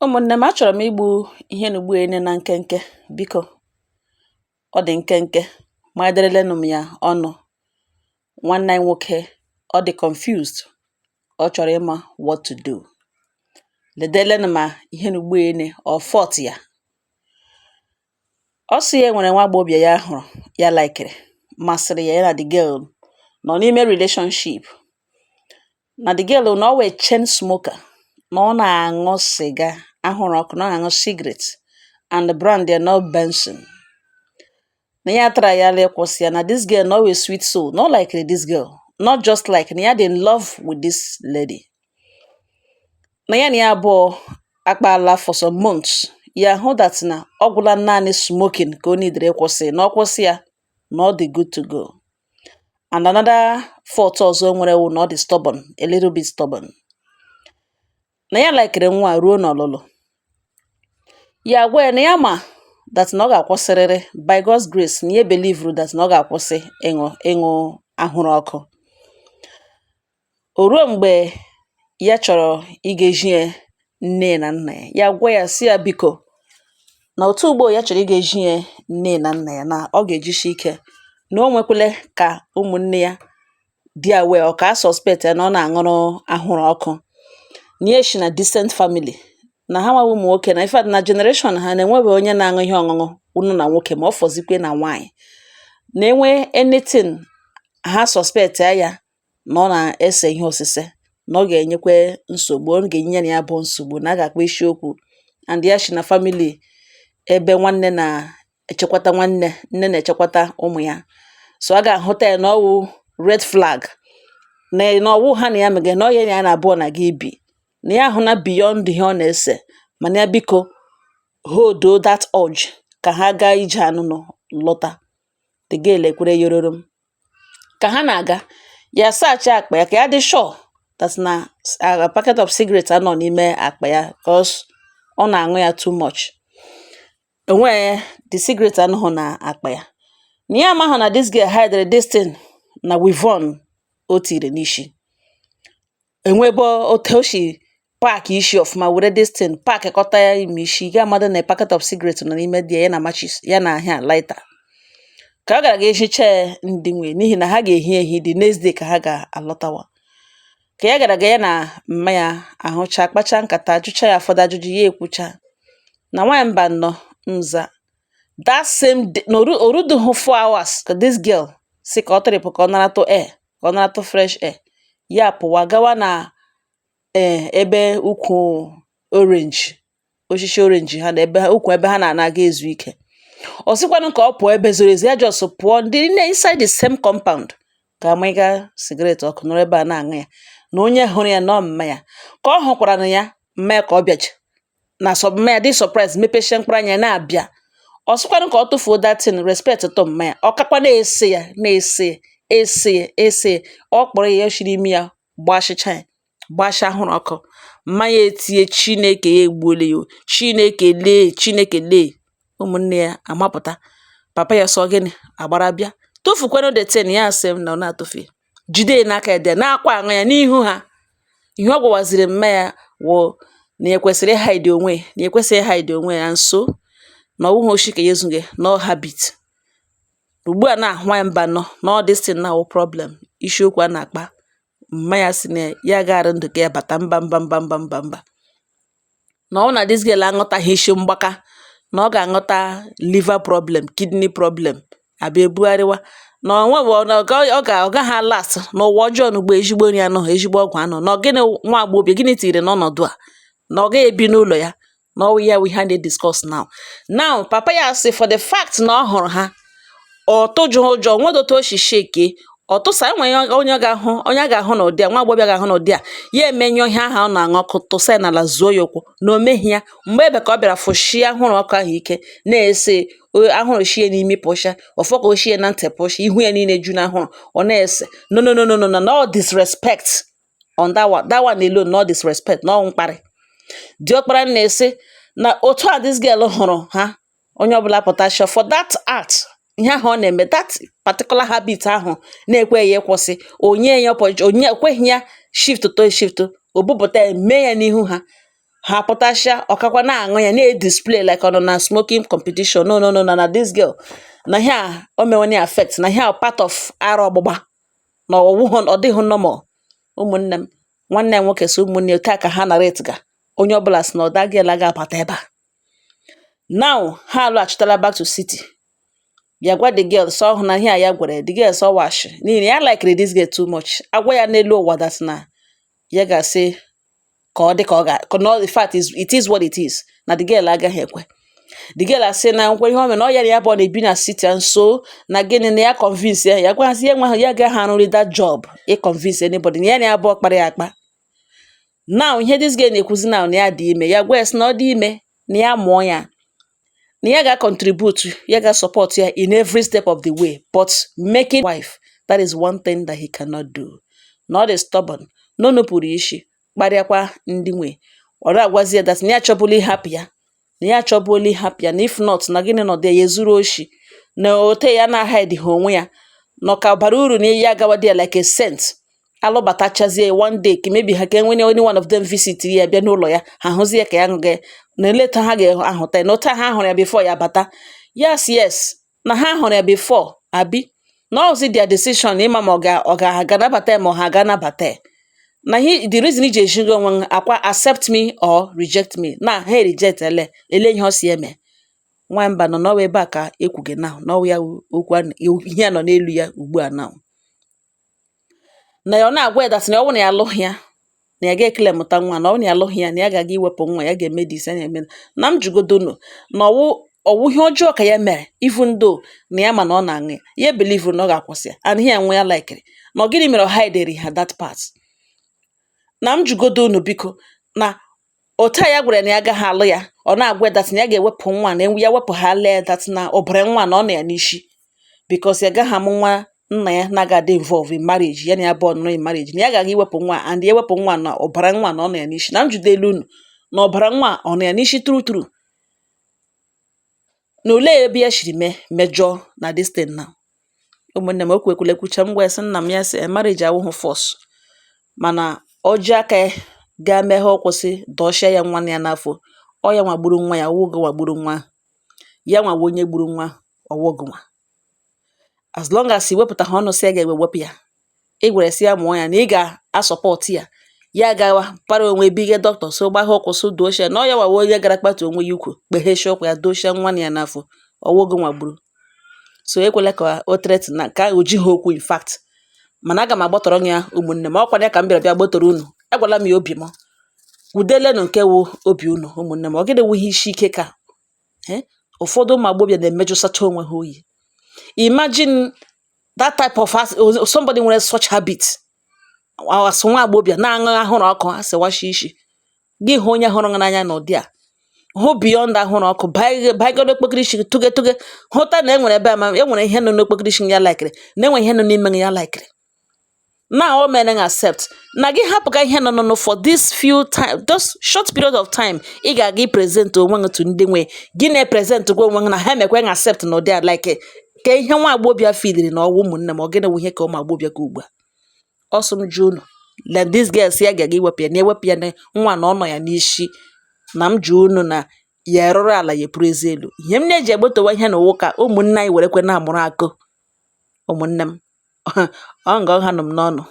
Ụmụ̀nnè m, achọ̀rọ̀ m igbu̇ ihe n'ùgbu ene na nkenke. Biko, ọ dị̀ nkenke, ma ederelenụ m ya ọnụ̇. Nwanne anyị nwokė, ọ dị̀ confused, ọ chọ̀rọ̀ ịmȧ what to do. Ledelenụ mà ihe n'ùgbu ene or fault ya. Ọ sị ya nwèrè nwa agbọbịà ya hụ̀rụ̀, ya likeri, masịrị ya. Ya na the girl nọ n'ime relationship, na the girl na ọ wụ chain smoker, na ọ na-aṅụ sịga ahụrụ ọkụ, na ọ na-aṅụ cigarette and the brand ya no Benson, na ya try ya ịkwụsị ya, na this girl na ọ wụ sweet soul, na ọ likere this girl, not just like na ya dị in love with this lady, na ya na ya abụọ akpaala for some months. Ya hụ that na ọ gwụla naanị smoking ka o nidere ịkwụsị, na ọ kwụsị ya na ọ dị good to go. And another fault ọzọ o nwere wụ na ọ dị stubborn, a little bit stubborn. Na ya likere nwa a ruo n'ọlụlụ. Ya gwa ya na ya ma that na ọ ga-akwụsịrịrị by God's grace, na ya believe that na ọ ga-akwụsị ịṅụ ahụrụ ọkụ. O ruo mgbe ya chọrọ ịga ejie nne na nna ya, ya gwa ya sị ya biko, na otu ugbo ya chọrọ ịga ejie nne na nna ya, na ọ ga-ejisi ike na o nwekwele ka ụmụnne ya dị aware ọ ka a suspect ya na ọ na-aṅụrụ ahụrụ ọkụ, na ya eshi na decent family, na ha nwawu ụmụ nwoke, na in fact na generation ha na-enwebeghị onye na-aṅụ ihe ọṅụṅụ unu na nwoke, ma ọ fọzikwe na nwaanyị, na enwe anything ha suspect ya na ọ na-ese ihe osise, na ọ ga-enyekwe nsogbu, ọ ga-enye ya bụ nsogbu, na a ga-akpa isiokwu. And ya shi na family ebe nwanne na-echekwata nwanne, nne na-echekwata ụmụ ya, so a ga-ahụta ya na ọwụ red flag, na ọwụ ha na ya mege na ọ ya na ya na abụọ na gị bi, na ya ahụ na beyond ihe ọ na-ese. Mana ya biko hold that urge ka ha gaa ije anụnụ lọta. The girl ekwere yororo m ka ha na-aga. Ya search akpa ya ka ya dị sure that na a packet of cigarette anọ n'ime akpa ya, cause ọ na-aṅụ ya too much. Enwee the cigarette anọghị na akpa ya, na ya amaghị na this girl hide this thing na weave-on o tiri n'isi. Enwe ebe otu o si pack isi ọfụma, were this thing pack kọta ya ime isi, ga amado na packet of cigarette nọ n'ime dị ya, na matches ya na ahịa lighter. Ka ọ gara ga ehicha ndị nwe, n'ihi na ha ga-ehi ehi the next day ka ha ga-alọtawa. Ka ya gara ga, ya na mma ya ahụcha, kpacha nkata, jụcha ya ụfọdụ ajụjụ, ya ekwucha na nwaanyị mba nọ nza. That same day, na orudughị 4 hours, ka this girl si ka ọ trip, ka ọ naratụ air, ka ọ naratụ fresh air. Ya pụwa gawa na ebe ukwu orange, osisi orange ha na ebe ukwu ebe ha na-ana aga ezu ike. Ọ sịkwanụ ka ọ pụọ ebe zoro ezo, ya just pụọ ndị inside the same compound ka amịga cigarette ọkụ, nọrọ ebe a na-aṅụ ya. Na onye hụrụ ya nọ mma ya, ka ọ hụkwara na ya mma ya, ka ọ bịaji na sọ mma ya dị surprise, mepechie mkpụrụ anya na-abịa. Ọ sịkwanụ ka ọ tụfuo that thing, respect tụ mma ya, ọ kakwa na-ese ya, na-ese ya, ese ya, ese ya. Ọ kpọrọ ya, ya shiri imi ya gbashicha ya, gbasha ahụrụ ọkụ. Mma ya etie, "Chineke ya egbuola ya o! Chineke lee, Chineke lee!" Ụmụnne ya amapụta, papa ya sọ gịnị agbara bịa, "Tụfukwanụ the thing." Ya sị m na ọ na-atụfu ya, jide ya n'aka ya dị na-akwa aṅụ ya n'ihu ha. Ihe ọ gwawaziri mma ya wụ na ya kwesịrị hide onwe ya, na ya ekwesịghị hide onwe ya nso, na ọwụghị oshi ka ya ezughị, no habit. Ugbu a na nwaanyị mba nọ na all this thing na wụ problem. Isiokwu a na-akpa, mma ya sị na ya gaara ndụ ka ya bata mba mba mba mba mba mba, na ọ na this girl aṅụtaghị isi mgbaka, na ọ ga-aṅụta liver problem, kidney problem, abịa ebugharịwa na onwe na ọ ga ọ gaghị last n'ụwa ọjọọ n'ugbo. Ezigbo nri anọghị, ezigbo ọgwụ anọ, na ọ gịnị nwa agbọghọbịa gịnị tiri n'ọnọdụ a, na ọ gaghị ebi n'ụlọ ya, na ọwụ ya wụ ihe a na-discuss now. Now papa ya sị, for the fact na ọ hụrụ ha, ọ tụjụ ụjọ nwedo otu o si shake, ọ tụsa enwe onye ga-ahụ, onye a ga-ahụ n'ụdị a, nwa agbọghọbịa ga-ahụ n'ụdị a, ya emenyụọ ihe ahụ ọ na-aṅụ ọkụ, tụsa ya n'ala, zuo ya ụkwụ, na o meghị ya. Mgbe ebe ka ọ bịara fụshie ahụrụ ọkụ ahụ ike na-ese ahụrụ shie n'imi pụsha, ọfọ ka o shie na ntị pụsha, ihu ya niile ju n'ahụrụ ọ na-ese. No, no, no, no, no, no, no disrespect on that one, that one alone, no disrespect, no mkparị. Diọkpara na-ese na otu a this girl hụrụ ha, onye ọbụla pụta shọ for that act, ihe ahụ ọ na-eme, that particular habit ahụ na-ekweghị ya ịkwụsị, onye ya onye ekweghị ya shift to shift, o bupụta ya mee ya n'ihu ha. Ha pụtashịa, ọkakwa na-aṅụ ya, na-edisplay like ọ nọ na smoking competition. No, no, no, na this girl na ihe a o mewene affect na ihe a part of ara ọgbụgba na ọwụghụ, ọ dịghị normal. Ụmụnne m, nwanne ya nwoke so ụmụnne ya taa ka ha narrate ga, onye ọbụla sị na ọda girl ga-abata ebe a. Now ha alọghachitala back to city. Ya gwa the girl sọ ọhụ na ihe a ya gwara the girl, sọ washi n'ihi na ya likere this girl too much. Agwa ya n'elu ụwa that na ya ga-asị ka ọ dị ka ọ ga ka no, in fact it is what it is, na the girl agaghị ekwe. The girl asị na nkwe ihe o mere na ọ ya na ya bụ ọ na-ebi na city and so na gịnị na ya convince ya. Ya gwazi ya enweghị ya agaghị arụrị that job ị convince anybody na ya na ya bụ ọkpara ya akpa. Now ihe this girl na-ekwuzi now na ya dị ime. Ya gwa ya sị na ọ dị ime, na ya mụọ ya, na ya ga-contribute, ya ga-support ya in every step of the way, but making wife, that is one thing that he cannot do, na ọ dị stubborn, na o nupụrụ isi kparịakwa ndị nwe. Ọ na-agwazi ya that na ya achọbụla ịhapụ ya, na ya achọbụla ịhapụ ya, na if not na gịnị nọdụ ya ezuru oshi na ote ya na hide ha onwe ya, na ọ ka bara uru na ya agawa there like a saint, alụbatachazie one day ka maybe ha ka enwere any one of them visit ya, bịa n'ụlọ ya, ha hụzie ka ya ṅụga na eleta ha ga-ahụta ya na otu ha hụrụ ya before ya bata. Yes, na ha hụrụ ya before abi na ọzi their decision ịma ma ọ ga ọ ga anabata ya ma ọ ha ga-anabata ya. Na he the reason iji ejigo onwe m akwa, accept me or reject me, na ha reject ele ele ihe ọ si eme. Nwa mba nọ n'ọwa ebe a ka ekwuge now n'ọwa ya okwu ihe a nọ n'elu ya ugbu a now, na ọ na-agwa ya that na ọ bụrụ na ya alụghị ya, na ya ga-ekele mụta nwa, na ọ bụrụ na ya alụghị ya, na ya ga-aga iwepụ nwa ya, ga-eme this, ya na-eme. Na m jugodonu na ọwụ ọwụ ihe ọjọọ ka ya mere, even though na ya ma na ọ na-aṅụ ya, ya believe na ọ ga-akwụsị ya, and ihe ya nwa ya likere, na ọ gịnị mere ọ hidere ha that part? Na m jugodo unu biko, na otu a ya gwara na ya agaghị alụ ya, ọ na-agwa ya that na ya ga-ewepụ nwa, na ya wepụ ha lee that na ọbara nwa na ọ nọ ya n'isi, because ya agaghị amụ nwa nna ya na-aga adị involve in marriage ya na ya bụ ọnụnọ in marriage, na ya ga-aga iwepụ nwa, and ya ewepụ nwa na ọbara nwa na ọ nọ ya n'isi. Na m jidelu unu na ọbara nwa ọ nọ ya n'isi true true, na olee ebe ya shiri mee mejọọ na this thing now? Ụmụnne m, okwu ekwula ekwucha m gwa ya sị nna m, ya sị marriage awụghị force, mana ọ ji aka ya gaa meghe ụkwụ sị dọshịa ya nwa ya n'afọ, ọ ya nwa gburu nwa ya, ọwụ gị nwa gburu nwa ahụ. Ya nwa wụ onye gburu nwa, ọwụ gị nwa. As long as i wepụtaghị ọnụ sị ya ga-ewepụ ya, ị gwara sị ya mụọ ya, na ị ga-asupport ya, ya gawa para onwe bige dọkịta so gbagha ụkwụ so doshie na ọ ya nwa wụ onye gara kpatuo onwe ya ukwu, kpegheshie ụkwụ ya, doshie nwa ya n'afọ, ọwụ gị nwa gburu. So ekwela ka o threaten na nke ahụ, o jighị okwu. In fact, mana aga m agbọtọrọ ya. Ụmụnne m, ọkwa ya ka m bịara bịa gbotoro unu. Agwala m ya obi m kwudelenu nke wụ obi unu. Ụmụnne m, ọ gịnị wụ ihe isi ike ka ụfọdụ ụmụ agbọghọbịa na-emejụsacha onwe ha oyi? Imagine that type of somebody nwere such habit asụ nwa agbọghọbịa na-aṅụ ahụrụ ọkụ asịwashi isi gị hụ onye hụrụ gị n'anya n'ụdị a, hụ beyond ahụrụ ọkụ, bagodo okpokoro isi gị tụge tụge, hụta na enwere ebe ama enwere ihe nọ n'okpokoro isi ya likere, na enwere ihe nọ n'ime ya likere, na o mere accept na gị hapụga ihe nọ nọ for this few time, just short period of time ị ga-aga i present onwe gị to ndị nwe gị, na-epresent gwa onwe gị na ha emekwe gị accept n'ụdị a, like ka ihe nwa agbọghọbịa feeliri na ọwụ. Ụmụnne m, ọ gịnị wụ ihe ka ụmụ agbọghọbịa ka ugbu a? Ọsọ m ju unu, let this girl si ya ga-aga iwepụ ya, na ewepụ ya na nwa na ọ nọ ya n'isi. Na m ju unu na ya erụrụ ala ya epuru ezi elu. Ihe m na-eji egbotowa ihe na ụwa ka ụmụnne anyị werekwe na-amụrụ akụ. Ụmụnne m, ọ nga ọ ha nọ m n'ọnụ.